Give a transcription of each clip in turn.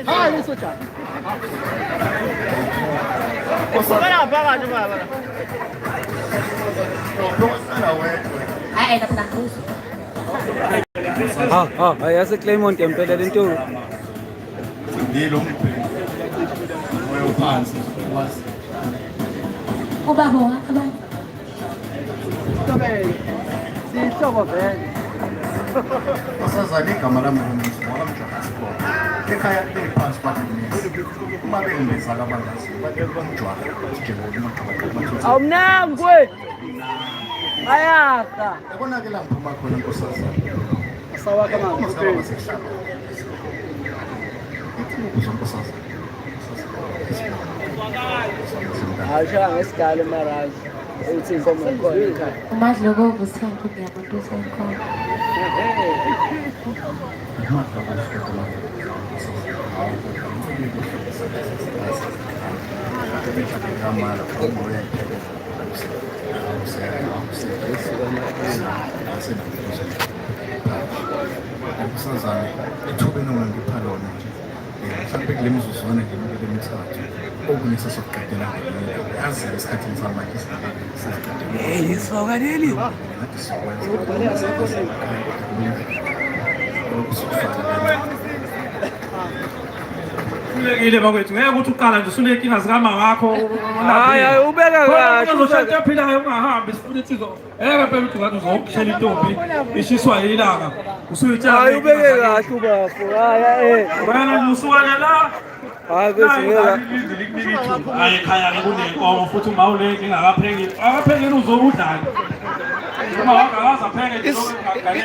Hayi soja. Wala phakathi baba. Hayi lapha nakuzo. Ha ha, hayi yase Claymont ngempela lento. Ngilo umbheki. Moya uphansi wazi. Ubaba wakho abantu. Sihlobo. Sihlobo vele. Nkosazana igama lami ngumzi wakamjwara Sport. Ekhaya liphansi kwaDumisa. Uma bengibiza kabangazi bathi kwamjwara sijebule umagqabagqaba. Awumnangwe. Ayaka. Yabona ke la ngiphuma khona nkosazana. Sawakha manje. Nkosazana. Hayi shaya ngesigalo marazi. Uthi inkomo ikhona ekhaya. Umadlokovu sithembu ngiyamuntu usenkomo. Nkosazana ethubeni ongangipha lona nje mhlawumbe kule mizuzwana nje emibili emithathu okunye sesizokuqedela ngelinye yazi esikhathini samanje siziqedela. Hey, isoka leli. Ngathi sizokwenza lokhu sikufaka. Sulekile bakwethu, ngeke ukuthi uqala nje usuney'nkinga zikama wakho. Hayi hayi ubeka kahle. Uzoshaya into ephilayo ungahambi sifuna insizwa. Ngeke phela ukuthi ngathi uzokushela intombi ishiswa yilanga. Usuyitshela. Hayi ubeke kahle ubafo. Hayi eh. Wena nje usuka la. Hayi bese ngeke. Hayi ekhaya ke kunenkomo futhi uma unenkinga akaphekile. Akaphekile uzokudlani. Uma wangakaze apheke nje lokho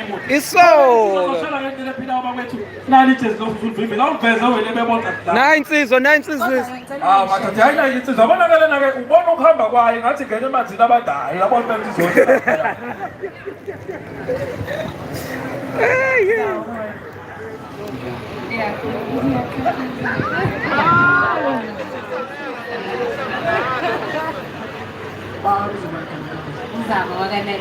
muntu. Isoka. Uzoshela ngento ephilayo bakwethu. Nali ijezi lokuzivimbela awuveze wena bebona. Nayi insizwa, nayi insizwa. Ah, madoda hayi la insizwa. Yabona ke lena ke ubona ukuhamba kwayo ngathi ingena emanzini abadayo. Yabona phela insizwa. Uzama wakanene.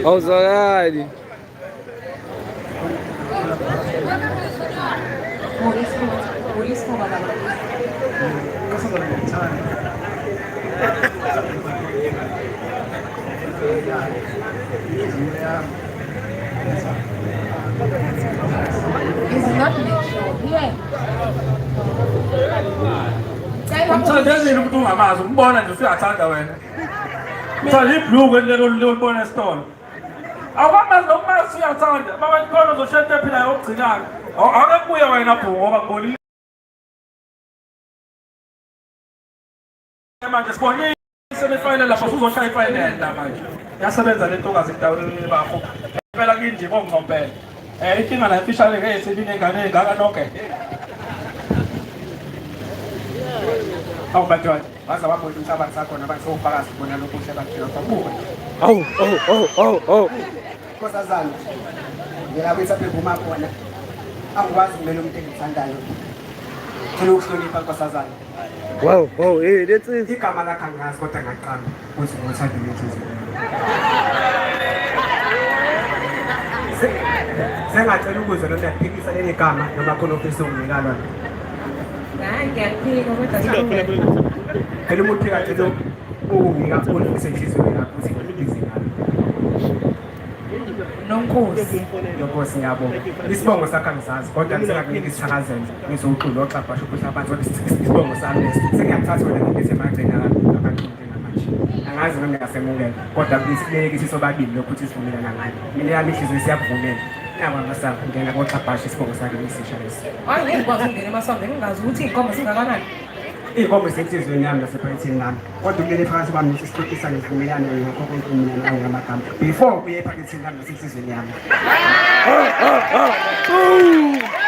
Awuzwakali. Buyisa baba. Is not mature. Here. Umthandezile umuntu ungamazi, umbona nje usuyathanda wena. Uthanda ibhluku lelo lolibona esitolo. Awukamazi nokumazi uyathanda. Baba ikhona uzoshaya into ephilayo yokugcina-ke. Awuke kubuye wena bhungu ngoba ngibonile. Manje sibonile semifinal lapho usuzoshaya ifinal la manje. Yasebenza le ntokazi kudawuleni bakho. Phela kinje kongcompela. Inkinga la imfishane ngeke sebinengane engaka nonke. Awu bantwana, waze wabona umhlabathi sakhona basofakazi bona lokuhle bakhe babuka. Awu awu awu awu awu. Nkosazana. Ngela kwethu apha evuma khona. Angikwazi kumele umuntu engimthandayo. Ngicela ukuhlonipha nkosazana. Wow, wow, hey, lensizwa. Igama lakhe angazi kodwa ngaqamba ukuthi ngothanda inhliziyo. Sengacela ukuzwa noma uyaphikisa leli gama noma khona ofisa ukunginika lona. Hayi ngiyaphika kodwa sikuwena. Phela uma uphika cela ukunginika ulungise enhliziyweni yakho ukuthi ngikubize ngalo. Nonkosi. Nonkosi ngiyabonga. Isibongo sakho angisazi kodwa ngisengakunika isithakazelo ngizowuxula oxabhasha ubuhlabathi kodwa isibongo sami lesi sengiyakuthatha wena ngiphethe emagceni akaxulu njengamanje. Angazi noma ngiyasemukela kodwa kusileke sisobabili lokhu ukuthi sivumelana ngayo. Mina yami inhliziyo siyakuvumela. Nawa amasango ngena koxabhasha isibongo sakhe ngisisha lesi. Hayi ngeke ngikwazi ukungena emasangweni ngingazi ukuthi iy'nkomo zingakanani. Iy'nkomo zisenhliziyweni yami nasephaketheni lami kodwa kulele phakathi kwami sisixoxisane sivumelane ngakho konke mina nawe ngamagama before uye ephaketheni lami nasenhliziyweni yami. Ooh.